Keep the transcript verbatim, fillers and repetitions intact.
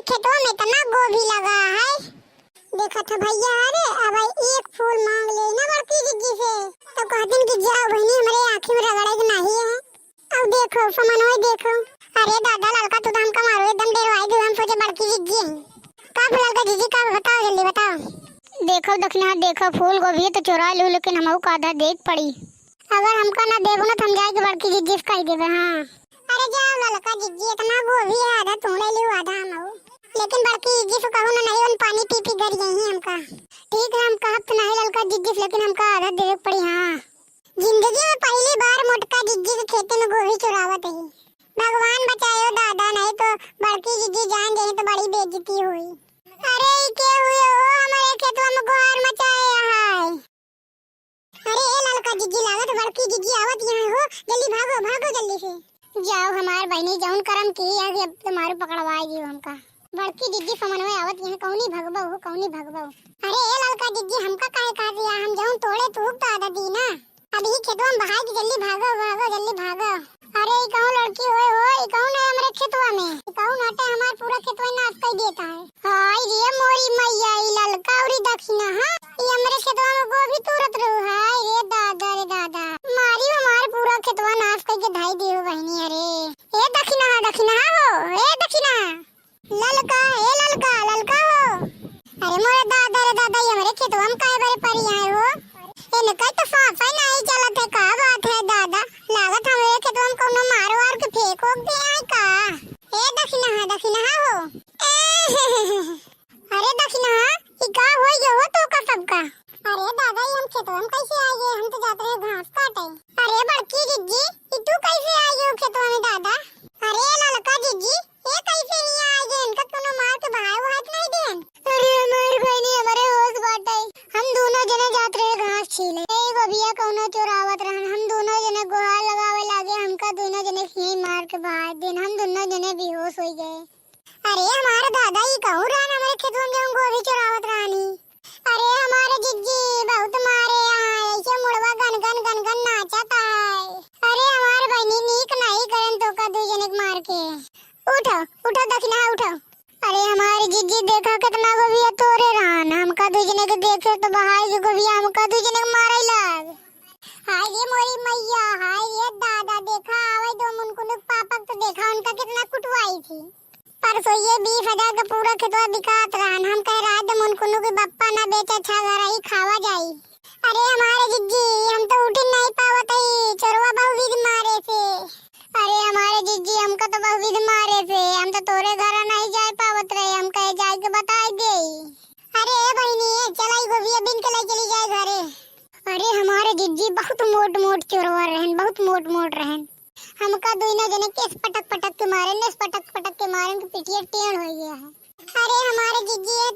खेतवा में इतना गोभी लगा है। देखत ह भैया, अरे अब एक फूल मांग ले ना बड़की जिज्जी से, तो कहतिन कि जाओ बहिनी, हमरे आँखी में रगड़े के नहीं है। अब देखो, समनवा देखो। अरे दादा, ललका तू तो हमका मारो एकदम डेरवाई दियो, हम सोचे बड़की जिज्जी है। का ललका जिज्जी, का बताओ, जल्दी बताओ। देखो दखिनहा, देखो फूल गोभी तो चुरा लू, लेकिन हमहू का आधा देख पड़ी। अगर हमका ना देबो ना, तो हम जाए के बड़की जिज्जी से कह देबे। हाँ। अरे जाओ ललका जिज्जी, इतना गोभी है, आधा तू ले लियो, आधा हम हो। लेकिन बड़की जिज्जी से कहू ना, नहीं, उन पानी पी पी घर यही हमका। ठीक है, हम कहब तो नहीं ललका जिज्जी से, लेकिन हमका आधा देवे के पड़ी। हाँ, जिंदगी में पहली बार मोटका जिज्जी के खेते में गोभी चुरावत ही। भगवान बचायो दादा, नहीं तो बड़की जिज्जी जान जाई तो बड़ी बेइज्जती हुई। अरे ई के हुए हो, हमारे खेतवा में गोहार मचाए है। अरे ए ललका जिज्जी, लागत बड़की जिज्जी आवत यहाँ हो, जल्दी भागो, भागो जल्दी से। जाओ हमार बहिनी, जौन करम की है, अब तुम्हारे पकड़वाएगी वो हमका। बड़की जिज्जी समनवे आवत यहाँ, कौनी भगबो हो, कौनी भगबो। अरे ए ललका जिज्जी, हमका काहे कहा दिया, हम जौन तोड़े तू तो आधा दी ना। अब ही खेतवा में बहाई के जल्दी भागो, भागो, जल्दी भागो। अरे ई कौन लड़की होए हो, ई कौन है हमरे खेतवा में? ई कौन हटे, हमार पूरा खेतवा नाश कर देता है। हाय रे मोरी मैया, ई ललका औरी दखिनहा, ई हमरे खेतवा में गोभी तूरत रहू। हाय रे दादा रे दादा, मारी हमार पूरा खेतवा नाश करके धाई दियो बहिनी। अरे ए दखिनहा, दखिनहा हो, ए दखिनहा, ललका, ए ललका, ललका हो। अरे मोरे दादा रे दादा, ई हमरे खेतवा में काहे बरे परी आए हो? इनका तो सांस ही नहीं चलत है, का बात है दादा? लागत हमरे खेतवा में कौनो मार वार के फेंक ओक दे आए का? ए दखिनहा, दखिनहा हो। ए, अरे दखिनहा, ई का होई गयो हो तो का सबका? अरे दादा, ई हम खेतवा में कैसे आ गए? हम तो जात रहे घास काटे। अरे बड़की जिज्जी, ई तू कैसे आ गयो खेतवा में दादा? अरे ललका जिज्जी, ये कैसे हियाँ आ गए? इनका कोनो मार के भगाए वहाए तो नहीं देन? अरे हमार बहिनी, हमरे होश बाटे। हम दोनों जने जात रहे घास छीले। ए गोभिया कौनो चोरावत रहन। हम दोनों जने गुहार लगावे लागे। हमका दोनों जने खींच मार के भगाए देन। हम दोनों जने बेहोश हो गए। अरे हमारे दादा, ई कहूँ रहन हमरे खेतवन में हम गोभी चोरावत रहनी। अरे हमारे जिज्जी बहुत मारे हैं, ऐसे मुड़वा गन गन गन गन नाचत है। अरे हमार बहिनी, नीक नहीं करन तोका दुई जने के मार के। उठो, उठो दखिनहा, उठो। अरे हमार जिज्जी, देखा कितना गोभिया तोरे रहन, हमका दुई जने के देखे तो बहाई के गोभिया हमका दुई जने के मारे लाग। हाय रे मोरी मैया, हाय रे दादा, देखा आवे दो मुनकुनुक पापक तो देखा उनका कितना कुटवाई थी। परसों ये बीस हजार का पूरा खेतवा बिकात रहन। हम कह रहा दे मुनकुनु के बप्पा ना बेचे, अच्छा घर ही खावा जाई। अरे हमारे जिज्जी, हम तो उठ नहीं पावत हई, चोरवा बहुविध मारे से। अरे हमारे जिज्जी, हमका तो बहुविध मारे से, हम तो तोरे घर नहीं जाए पावत रहे, हम कहे जाए के बताई देई। अरे ए बहिनी, ए चलाई गोभिया बिन के ले चली जाए घरे। अरे हमारे जिज्जी बहुत मोट मोट चोरवा रहन, बहुत मोट मोट रहन। हमका दुइनो जने केस पटक पटक के मारे, नेस पटक पटक के मारे, उनके पिटिया टेढ़ हो गया है। अरे हमारे जिज्जी, ये